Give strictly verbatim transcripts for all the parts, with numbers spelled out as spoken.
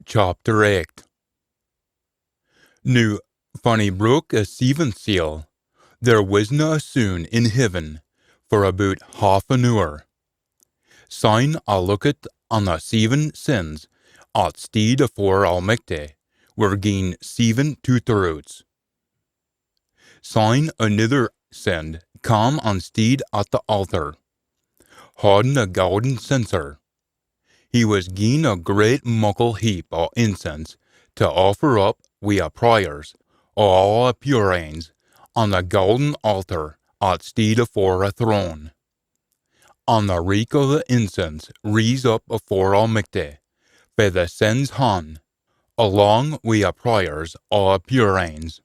Chapter eight. Noo, fan he broke a seventh seal, there wisna a soon in heaven for aboot half an oor. Syne I lookit, an the seven sins at steed afore Almichty were gien seven tooteroots. Syne anither sin cam an steed at the altar, haudin a gowden censer. He wis gien a great muckle heap o incense tae offer up wi a prayers o aa a pure anes on a gowden altar at steed afore a throne. An the reek o the incense rees up afore Almichty fae the sin's han, alang wi a prayers o a pure anes.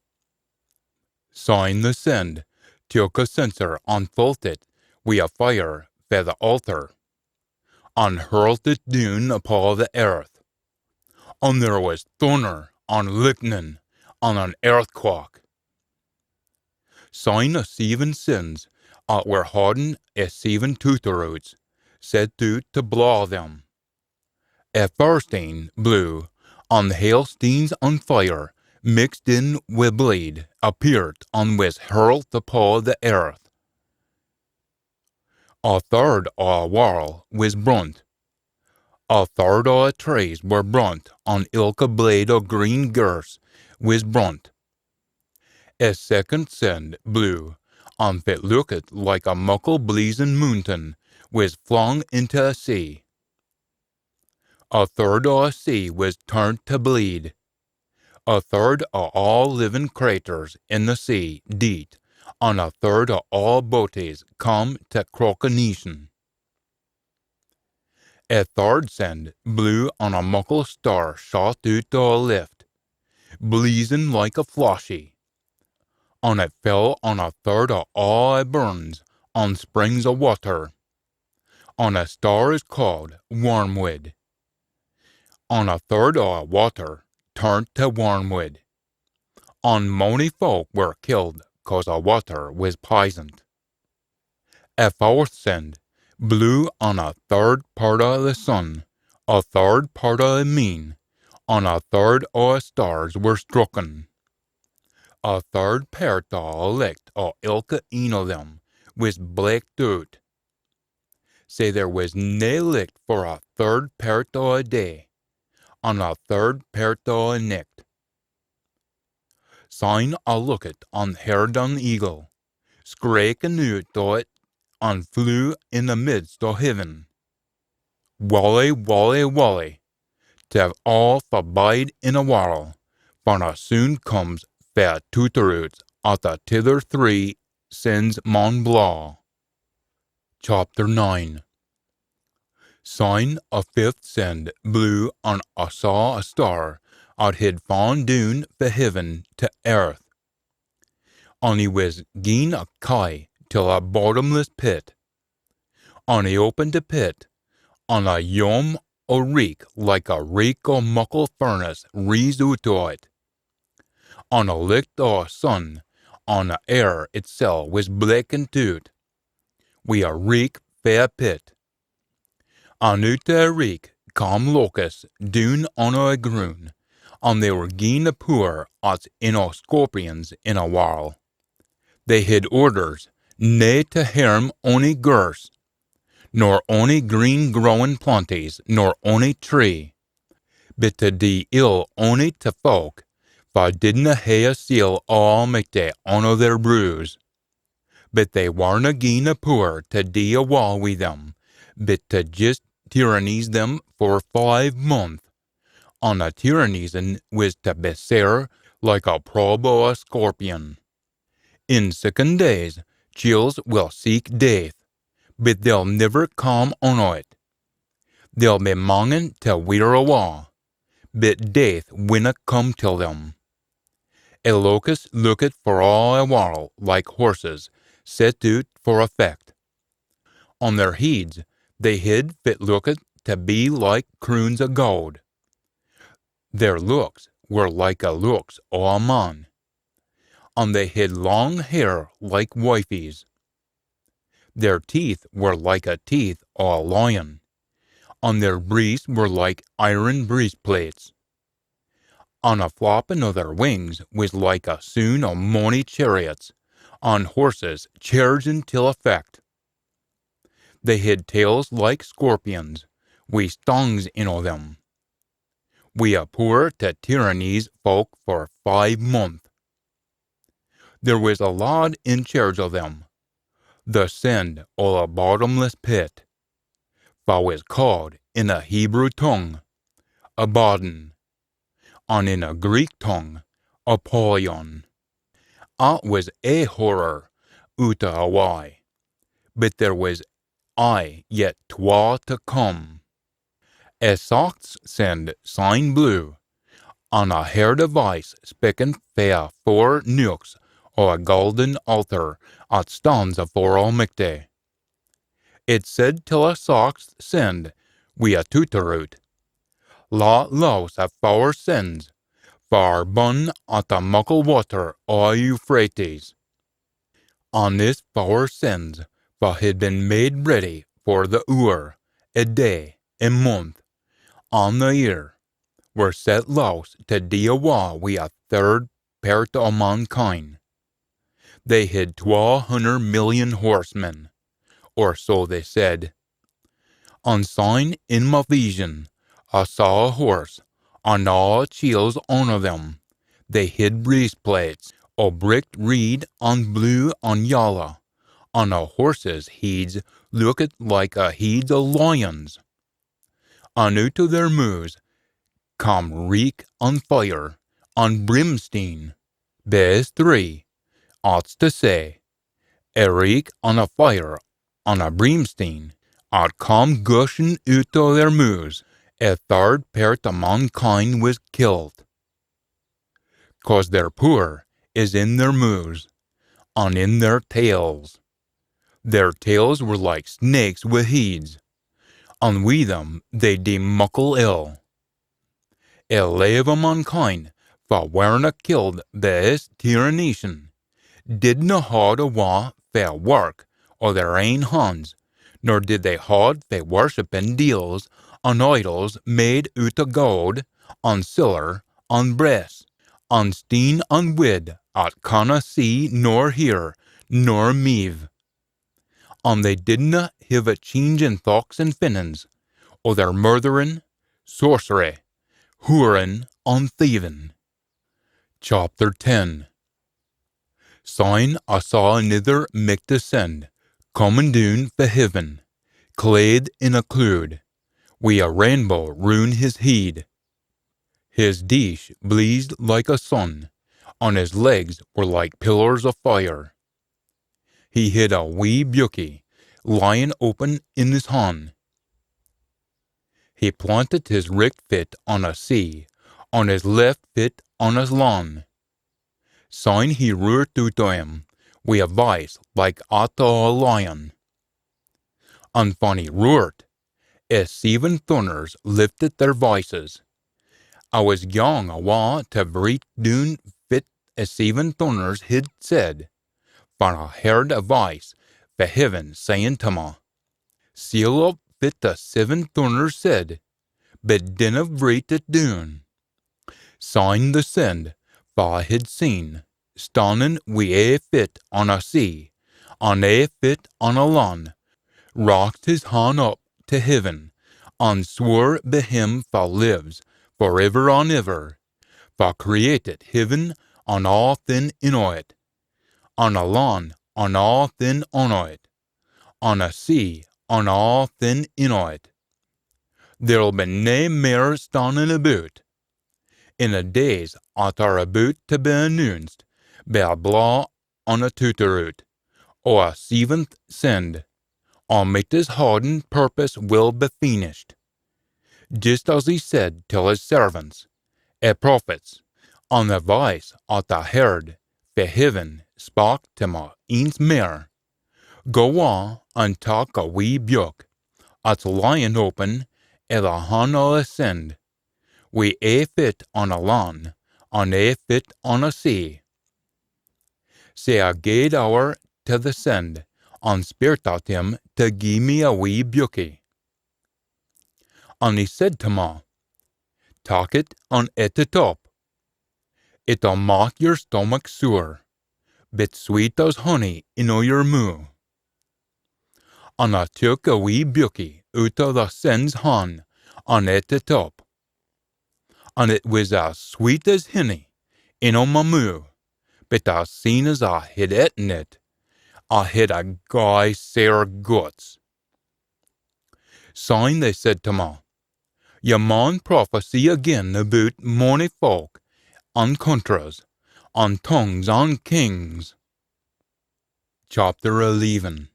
Syne the sin took a censer an fullt it wi a fire fae the altar, an hurlt it doon upo the earth. An there wis thunner an lichtnin an an earthquak. Syne a seven sins at were haudin a seven tooteroots set oot tae blaw them. A first ane blew, an hailsteens an fire, mixed in wi bleed, appeart an wis hurlt upo the earth. A third o a warl wis brunt. A third o a trees were brunt, an ilka blade o green girse wis brunt. A second sin blew, an fit lookit like a muckle bleezin moontain wis flung intae a sea. A third o a sea wis turnt tae bleed. A third o aa livin craters in the sea deet, an a third o aa boaties come tae crockaneetion. A third sin blew, an a muckle star shot oot o a lift, bleezin like a flashie, an it fell on a third o aa a burns an springs o watter. An a star is caaed Wormwood. An a third o a watter turnt tae wormwood. An mony fowk were killed cause a watter wis pisoned. A fourth sin blew, an a third pairt o the sun, a third pairt o the meen, an a third o a stars were strucken. A third pairt o a licht o ilka een o them wis blacked oot, sae there wis nae licht for a third pairt o a day, an a third pairt o a nicht. Syne I lookit, an heard an eagle, scraikin oot o it, an flew in the midst o heaven. Wally, wally, wally, tae aa fa bide in a warl, fan a soon comes fae a tooteroots at the tither three sins maun blaw. Chapter nine. Syne a fifth sin blew, an I saw a star at hid faan doon fae heaven tae earth, an he wis gien a key till a bottomless pit. An he opened a pit, an a yome o reek like a reek o muckle furnace rees oot o it. An a licht o a sun an a air itsel wis blackent oot wi a reek fae a pit. An oot o a reek cam locusts doon on a grun, an they were gien a pooer at's in o scorpions in a warl. They hid orders nae tae hairm ony girse, nor ony green growin planties, nor ony tree, but tae dee ill ony tae fowk fa didna hae a seal o Almichty on o their broos. But they warna gien a pooer tae dee awa wi them, but tae jist tyrannise them for five month, an a tyrannisin wis tae be sair like a prob o a scorpion. In siccan days chiels will seek death, but they'll niver come on o it. They'll be mangin tae weer awa, but death winna come till them. A locusts lookit for aa a warl like horses set oot for a fecht. On their heids they hid fit lookit tae be like croons o gowd. Their looks were like a looks o a man, an they hid lang hair like wifies. Their teeth were like a teeth o a lion, an their breests were like iron breistplates. An a flappin o their wings wis like a soon o mony chariots, an horses chargin till effect. They hid tails like scorpions, wi stangs in o them, wi a pooer tae tyrannise folk for five month. There wis a lad in charge o them, the send o a bottomless pit, fa wis caaed in a Hebrew tongue, Abaddon, an in a Greek tongue, Apollyon. At wis ae horror oot o a wye, but there wis aye yet twa tae come. A saxth send syne blew, an a heard a voice spikkin fae a fower neuks o a gowden altar at stands afore Almichty. It said till a saxth send wi a tooteroot, Lat lowse a fower sends, fa are bun at a muckle watter o Euphrates. An this fower sends, fa hid been made ready for the oor, a day, a month, an the year, were set lowse tae dee awa wi a third pairt o mankind. They hid twa hunner million horsemen, or so they said. An syne in ma vision I saw a horse, an aa a chiels on o them. They hid breistplates o bricht reed an blue an yalla, an a horses' heids lookit like a heids o lions. An oot o their moos cam reek an fire an brimsteen, baith three, at's tae say, a reek an a fire an a brimsteen, at cam gushin oot o their moos, a third pairt o mankind wis killed. Cause their pooer is in their moos, an in their tails. Their tails were like snakes wi heids, an wi them they dee muckle ill. A lave o mankind, fa werena killed bi this tyranneetion, didna haud awa fae wark o their ain hans, nor did they haud fae worshippin deils an idols made oot o gowd, an siller, an brass, an steen an wid, at canna see nor hear nor meeve. An they didna hiv a cheenge in thochts an feelins o their murtherin, sorcery, hoorin, an thievin. Chapter ten. Syne I saw anither michty send comin doon fae heaven, clad in a clood, wi a rainbow roon his heid. His deesh bleezed like a sun, an his legs were like pillars o fire. He hid a wee beukie lyin open in his han. He plantit his richt fit on a sea, an his left fit on a lan. Syne he roart oot o him wi a voice like at o a lion. An fan he roart, a seven thunners liftit their voices. I wis gyaun awa tae vreet doon fit a seven thunners hid said, fan I heard a voice fae heaven sayin tae ma, "Seal up fit the seven thunners said, but dinna vreet it doon." Syne the send fa I hid seen, stannin wi ae fit on a sea, an ae fit on a lan, racht his han up tae heaven, an swore bi him fa lives for iver an iver, fa creatit heaven an aathing in o it, an a lan an aathing on o it, an a sea an aathing in o it. There'll be nae mair stannin aboot. In a days at are aboot tae be annoonced, be a blaw an a tooteroot o a seventh send, Almichty's hodden purpose will be feenished. Jist as he said till his servants, a prophets, an the voice at I heard fae heaven spak tae ma eence mair, "Go on an tak a wee beuk at's lyin open i the han o a send, wi ae fit on a lan, an ae fit on a sea." Sae I gaed ower tae the send, an speirt at him tae gie me a wee beukie. An he said tae ma, "Tak it an ett it up, It'll mak your stomach soor, bit sweet as honey in o your moo. An I took a wee beukie oot o the sin's han an eat it up. An it wis as sweet as hinny in o my moo, bit as seen as I hid etten it, I hid a gey sair guts. Syne they said tae me, "Ye maun prophecy again aboot mony folk, an countries, an tongues, an kings." Chapter eleven.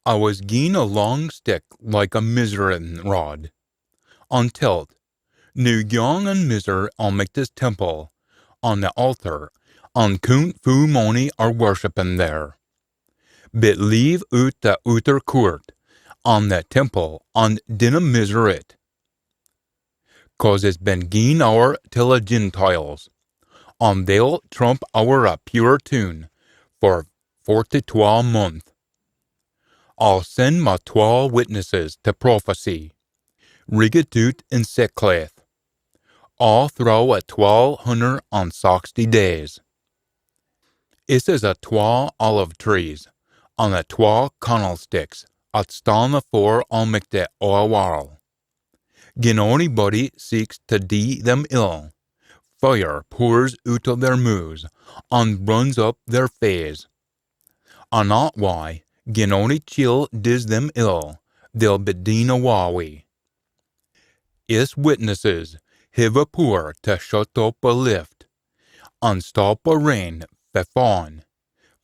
I wis gien a lang stick like a mizzerin rod, an telt, "Noo gyang an mizzer Almichty's temple, an the altar, an coont foo mony are worshippin there. Bit leave oot the ooter coort, an the temple, an dinna mizzer it. Cause it's been gien ower till the Gentiles, an they'll trump ower a pure toon for forty-twa month. I'll send my twa witnesses tae prophecy, riggit oot in sackclaith, aa throwe a twal hunner an saxty days. Is is a twa olive trees, an a twa cannelsticks, at stan afore Almichty o a warl. Gin onybody seeks tae dee them ill, fire poors oot o their moos, an burns up their faes. An at wye, gin ony chiel dis them ill, they'll be deen awa wi. Is witnesses hiv a pooer tae shut up a lift, an stop a rain fae faain,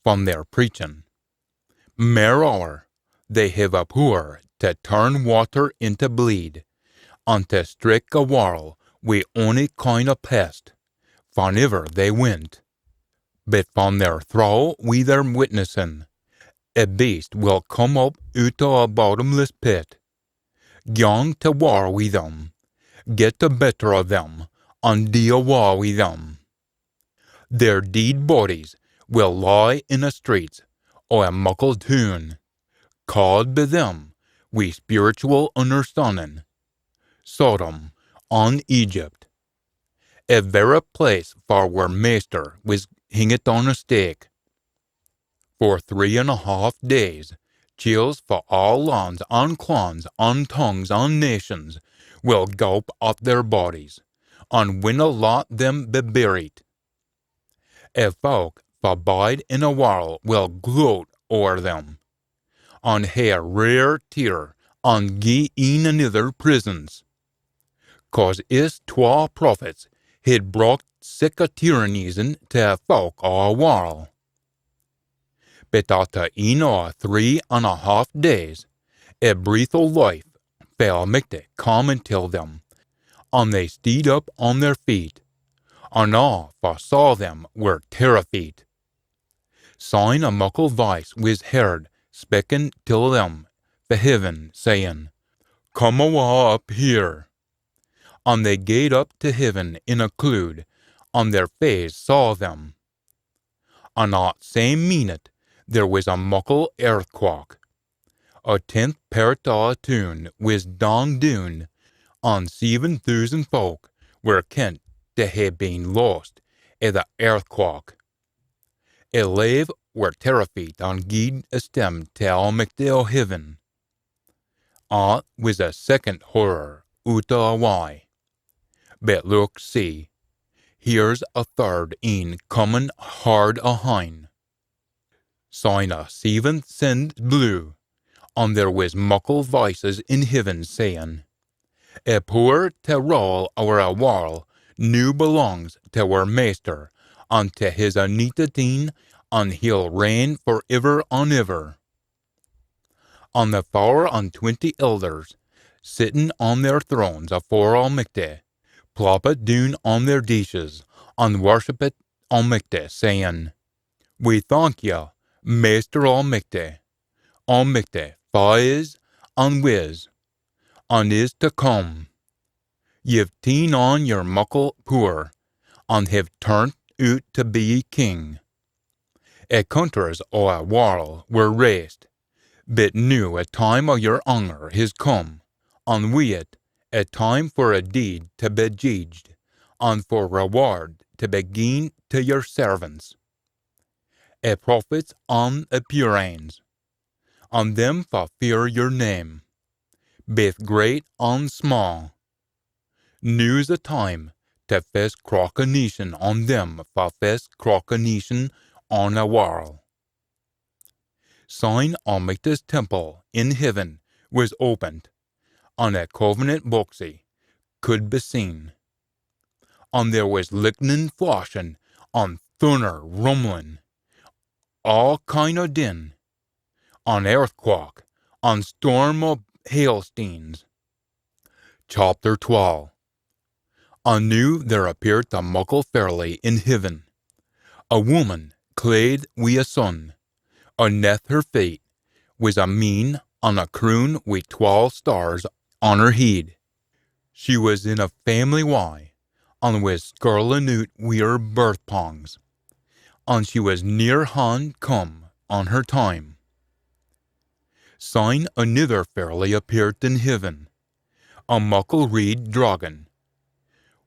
fan they're preachin. Mairower, they hiv a pooer tae turn watter intae bleed, an tae strick a warl wi ony kind o pest, faniver they wint. Bit fan they're throwe wi their witnessin, a beast will come up oot o a bottomless pit. Gyang tae war wi them, get the better o them, an dee awa wi them. Their deid bodies will lie in the streets o a muckle toon, caad bi them wi spiritual unnerstannin, Sodom an Egypt, a verra place far wir Maister wis hingit on a stake. For three an a half days, chiels fae aa lands an clans an tongues an nations will gowp at their bodies, an winna lat them be buried. A fowk fa bide in a warl will gloat ower them, an hae a rare tear an gie een anither prisents. Cause is twa prophets hid brocht sic a tyrannisin tae a fowk o a warl. Bit at the eyn o three an a half days, a breath o life fae Almichty cam intil them, an they steed up on their feet, an aa fa saw them were terrified. Syne a muckle voice wis heard spikkin till them fae heaven, sayin, "Come awa up here." An they gaed up tae heaven in a clood, an their faes saw them. An at same meenit there wis a muckle earthquak. A tenth pairt o a toon wis dang doon, an seven thoosand fowk were kent tae hae been lost i the earthquak. A lave were terrified an gied esteem tae Almichty o heaven. At wis a second horror oot o a wye. Bit look see, here's a third een comin hard ahin. Syne a seventh sind blew, an there wis muckle voices in heaven sayin, "A pooer tae rule ower a warl noo belongs tae wir Maister, an tae his Anintit Een, an he'll reign for iver an iver." An the fower an twenty elders, sittin on their thrones afore Almichty, ploppit doon on their deeshes, an worshippit Almichty, sayin, "We thank ye, Maister Almichty, Almichty, fa is, an wis, an is tae come. Ye've teen on yer muckle pooer, an hiv turnt oot tae be king. A countries o a warl were raised, bit noo a time o yer anger his come, an wi it a time for a deid tae be jeedged, an for reward tae be gien tae yer servants, e prophets an e pure anes, an them fa fear yer name, baith great an sma. Noo's e time tae fess crockaneetion on them fa fess crockaneetion on e warl. Syne Almichty's temple in heaven wis opened, an e covenant boxie could be seen. An there wis lichtnin flashin, an thunner rumblin, aa kyn o din, an earthquak, an storm o hailsteens. Chapter twelve. An noo there appeared a muckle ferlie in heaven, a wumman clad wi e sun. Aneth her feet wis a meen an a croon wi twal stars on her heid. She wis in a faimily wye, an wis skirlin oot wi her birth pangs, an she wis near han come on her time. Syne anither ferlie appeared in heaven, a muckle reid dragon,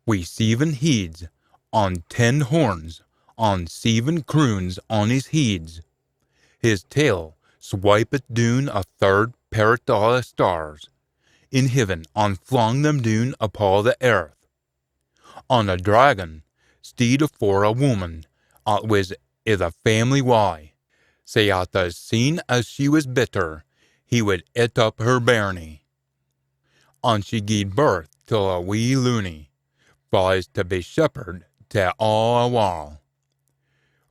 wi seiven heids, an ten horns, an seiven croons on his heids. His tail swipit doon a third pairt o e stars in heaven, an flang them doon upo the earth. An e dragon steed afore e wumman at wis i the faimily wye, sae at as seen as she wis better, he wid ett up her bairnie. An she gied birth till a wee loonie, fa is tae be shepherd tae aa e warl,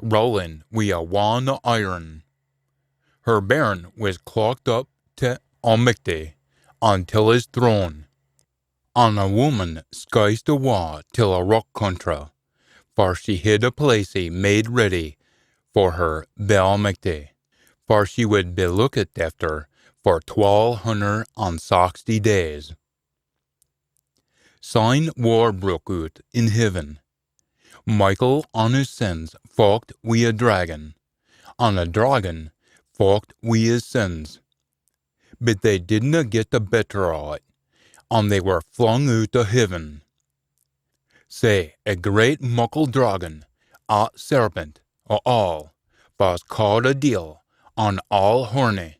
rulin wi a wand o iron. Her bairn wis clocht up tae Almichty an till his throne. An e wumman skyced awa till e roch cuntra, far she hid a placie made ready for her bi Almichty, far she wid be lookit efter for twal hunner an saxty days. Syne war broke oot in heaven. Michael an his sins focht wi e dragon, an e dragon focht wi his sins. But they didna get the better o it, an they were flung oot o heaven. Sae a great muckle dragon, at serpent o aul, fa's caaed e deil, an aul horny,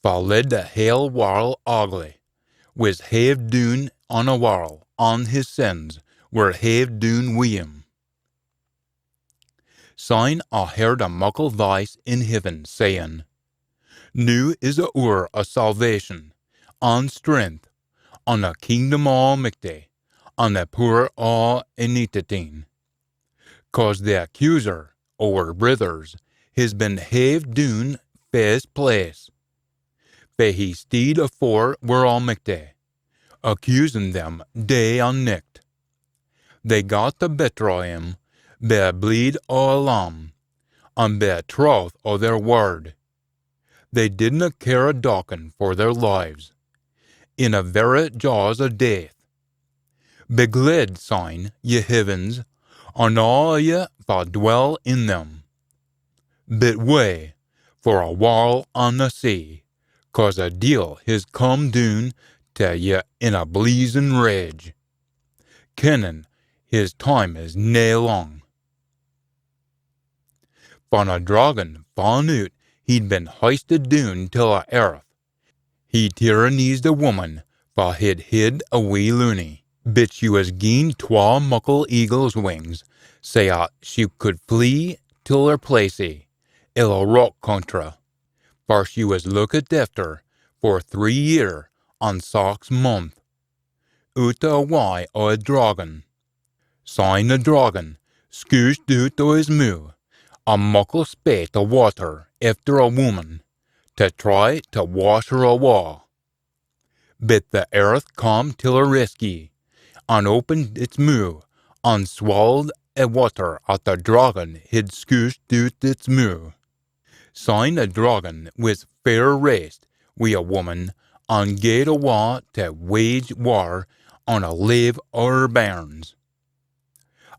fa led the hale warl agley, wis haved doon on e warl, an his sins were haved doon wi him. Syne I heard a muckle voice in heaven sayin, "Noo is e oor o salvation, an strength, an e kingdom o Almichty, an e pooer o e Anintit Een. Cause the accuser o oor brithers his been haved doon fae his place, fae he steed afore wir Almichty, accusin them day an nicht. They got the better o him bi e bleed o e Lamb, an bi e troth o their wird. They didna care a docken for their lives, in e verra jaws o death. Be gled, syne, ye heavens, an aa ye fa dwell in them. But wae for e warl an e sea, cause e deil his come doon tae ye in a bleezin rage, kennin his time is nae lang." Fan e dragon fan oot he'd been hoisted doon till e earth, he tyrannised e wumman fa hid hid e wee loonie, but she wis gien twa muckle eagle's wings, sae at she could flee till her placie, i the roch cuntra, far she wis lookit efter for three year an sax month, oot o e wye o e dragon. Syne e dragon scooshed oot o his moo a muckle spate o watter efter e wumman, tae try tae wash her awa. But the earth cam till her rescue, an opened its moo, an swallowed e watter at e dragon hid scooshed oot its moo. Syne e dragon wis fair raised wi e wumman, an gaed awa tae wage war on e lave o her bairns.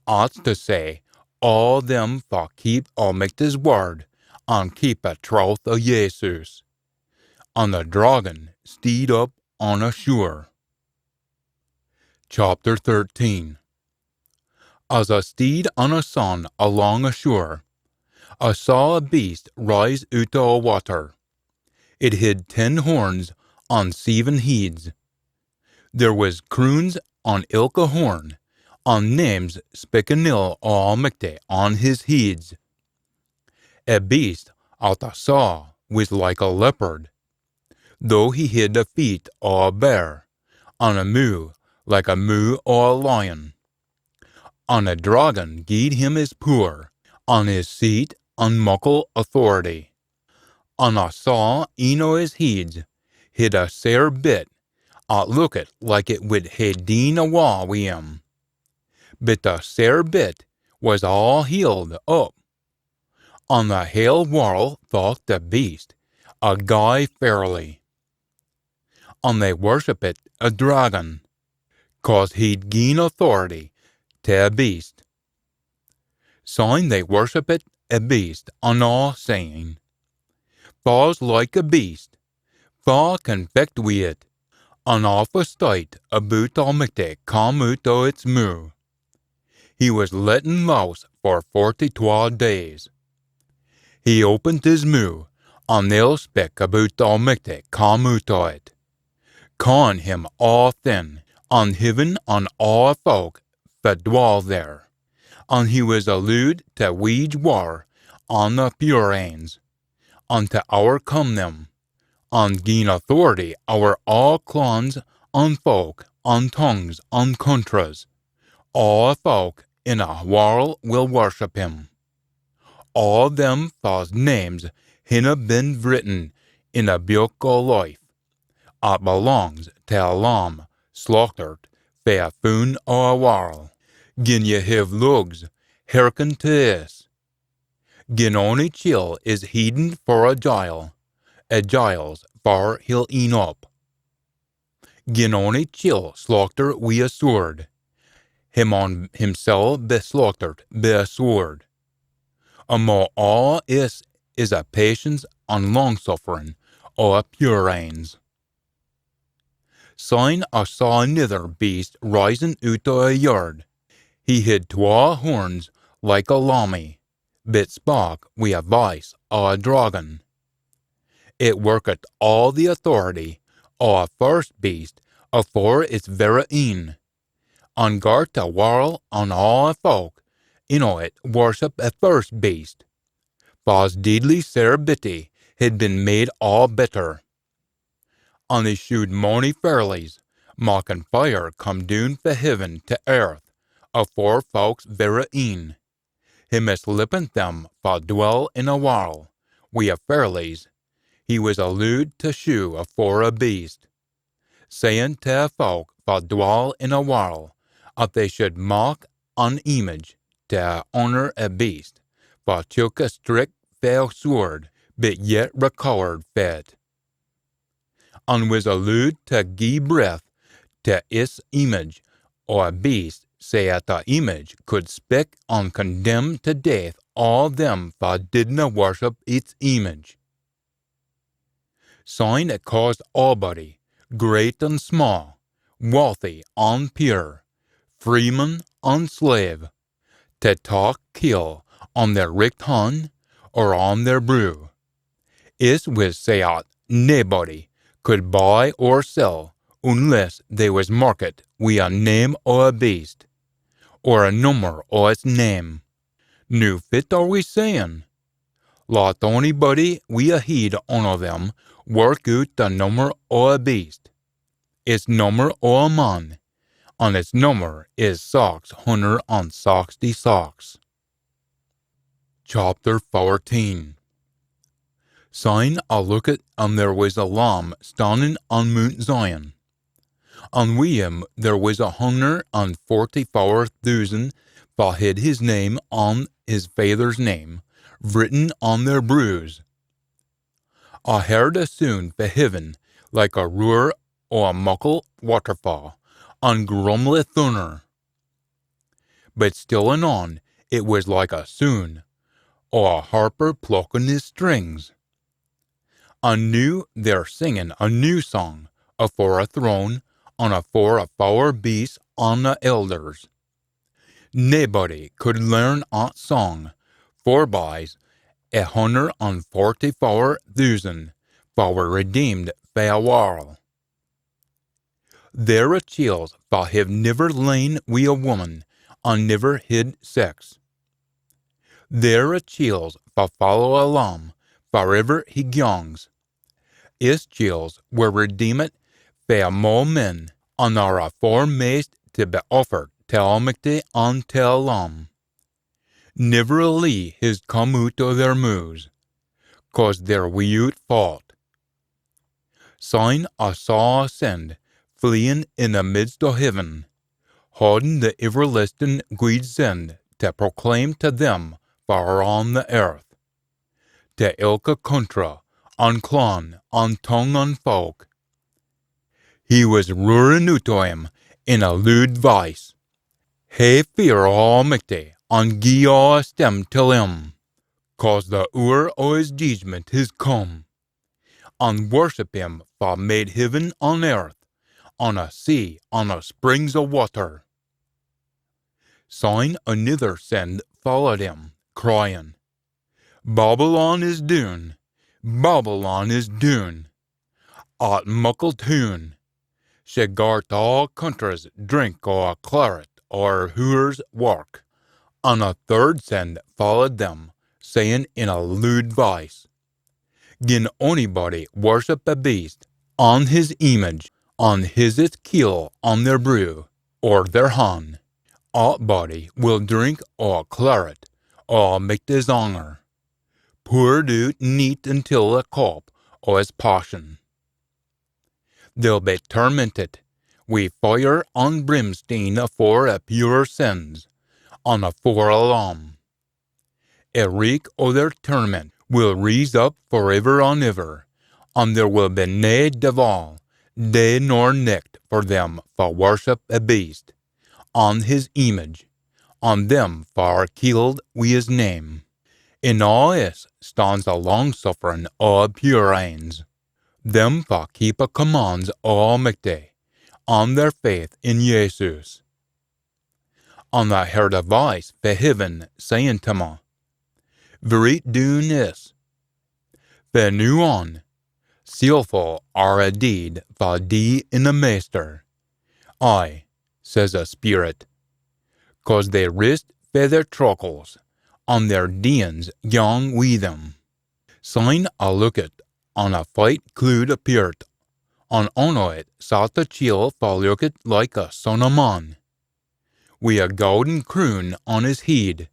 At's tae say, aa them fa keep Almichty's wird, an keep e troth o Jesus. An e dragon steed up on e shore. Chapter thirteen. As A steed on A sand alang A shore, A saw A beast rise oot o A watter. It hid ten horns an seeven heids. There wis croons on ilka horn, an names spikkin ill o Almichty on his heids. A beast at A saw wis like a leopard, though he hid a feet o a bear, an a moo like a moo o a lion. An a dragon gied him his pooer, an his seat, an muckle authority. An A saw een o his heids hid a sair bit at lookit like it wid hae deen awa wi him. But the sair bit wis aa healed up, an the hale warl thocht the beast a gey ferlie. An they worshippit a dragon, cause he'd gien authority to a beast. Syne they worshippit a beast, an aa saying, "Fa's like a beast, fa can fecht wi it?" An awfu styte aboot Almichty cam oot o its moo. He wis letten lowse for forty-twa days. He opened his moo, an ill spik aboot Almichty cam oot o it, caain him aathin, an heaven an aa fowk fa dwall there. An he wis allooed to wage war on the pure anes, an to owercome them, an gien authority ower aa clans, an fowk, an tongues, an countries. Aa fowk in a warl will worship him. Aa them fa's names hinna been vritten in a beuk o life, at belangs to a lamb slauchtert fae a foon o a warl. Gin ye hiv lugs, hearken to this. Gin ony chiel is heidin for a jile, a jile's far he'll eyn up. Gin ony chiel slauchter wi a sword, he maun himsel be slauchtert bi a sword. Amo aa iss is a patience an long-sufferin o a pure anes. Syne A saw anither beast risin oot o a yird. He hid twa horns like a lammie, but spak wi a voice o a dragon. It workit aa the authority o a first beast afore its verra een, an gart a warl an aa a fowk in o it worship a first beast, fa's deidly sair bittie hid been made aa better. An he shewed mony ferlies, makkin fire come doon fae heaven to earth, afore fowk's verra een. He mislippent them fa dwall in a warl wi a ferlies he wis allooed to shew afore a beast, sayin to a fowk fa dwall in a warl at they should mak an image to honour a beast fa took a strick fae a sword, but yet recowered fae it, an wis allooed to gie breath to iss image o a beast, sae at the image could spik an condemn to death aa them fa didna worship its image. Syne it caused aabody, great an sma, walthy an peer, freeman an slave, to tak keel on their richt han or on their broo. Iss wis sae at naebody could buy or sell unless they wis markit wi a name o a beast, or a nummer o its name. Noo fit are we sayin? Lat onybody wi a heid on o them work oot the nummer o a beast. Its nummer o a man, an its nummer is sax hunner an saxty sax. Chapter fourteen. Syne A lookit, an there wis a Lamb stannin on Moont Zion, an wi him there wis a hunner an forty-fower thoosand fa hid his name an his Faither's name vritten on their broos. A heard a soon fae heaven like a roar o a muckle waterfa, an grumbly thunner. But still an on it wis like a soon o a harper pluckin his strings. An noo they're singin a new sang afore a throne, an afore a fower beasts an a elders. Naebody could learn at song, forby's a hunner an forty-fower thoosand fa were redeemed fae a warl. They're a chiels fa hiv niver lain wi a woman an niver hid sex. They're a chiels fa follow a lamb fariver he gangs. Is chiels were redeemed fae amo men, an are a foremaist tae be offered tae Almichty an tae a lamb. Niver a lee his come oot o their moos, cause they're wioot faut. Syne I saw a send fleein in the midst o heaven, haudin the iverlastin gweed send tae proclaim tae them fa are on the earth, tae ilka contra, an clan, an tongue, an folk. He wis roarin oot o him in a lood vice, "Hae fear o Almichty, an gie aa esteem till him, cause the oor o his jeedgement his come, an worship him fa made heaven an earth, an a sea, an a springs o watter." Syne anither send followed him, cryin, "Babylon is doon, Babylon is doon, at muckle toon, she gart aa countries drink o a claret o her hoor's wark." An a third send followed them, sayin in a lood vice, "Gin onybody worship a beast, an his image, an his its keel on their broo, or their han, at body will drink o a claret o Almichty's anger, poored oot neat intil a cup o his passion. They'll be tormented wi fire an brimsteen afore a pure sins, an afore a Lamb. A reek o their torment will reese up for iver an iver, an there will be nae deval, day nor nicht, for them fa worship a beast, an his image, an them fa are keeled wi his name. In aa this stands a lang-sufferin o a pure anes, them fa keep a commands o Almichty, an their faith in Jesus." An I heard a voice fae heaven sayin tae me, "Vreet doon this. Fae noo on, seelfu are a deid fa dee in the Maister. Ay," says a speerit, "cause they rist fae their trauchles, an their deeins gang wi them." Syne I lookit, an a fite clood appeart, an on it sat a chiel fa lookit like a son o man, wi a gowden croon on his heid,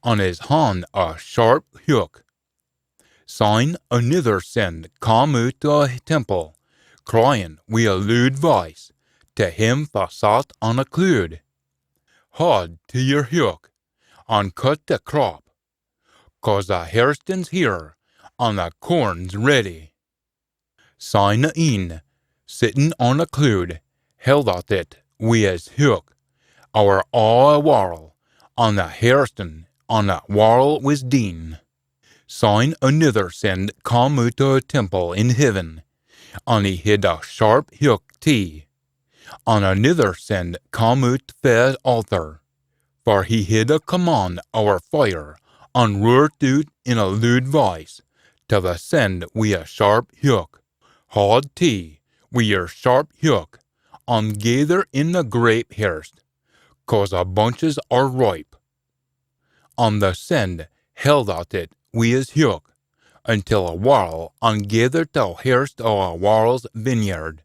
an his han a sharp heuk. Syne anither send cam oot o a temple, cryin wi a lood voice tae him fa sat on a clood, "Haud tae yer heuk, an cut a crap, cause a hairstin's here, an a corn's ready." Syne a een, sittin on a clood, held at it wi his heuk, ower aa a warl, an a hairstin an a warl wis deen. Syne anither send cam oot o a temple in heaven, an he hid a sharp heuk tee. An anither send cam oot fae a altar, for he hid a command ower fire, an roart oot in a lood voice, tae the send wi a sharp heuk, "Haud tee wi yer sharp heuk, an gaither in the grape hairst, cause a bunches are ripe." An the send held at it wi his heuk, until a warl, an gaithered a hairst o a warl's vineyard,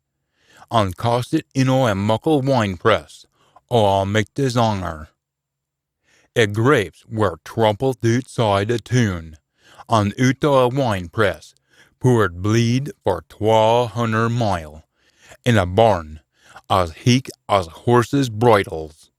an cast it in o a muckle wine press o Almichty's anger. A grapes were trampled ootside a toon, an oot o a wine press poored bleed for twa hunner mile, in a burn as heich as horses' bridles.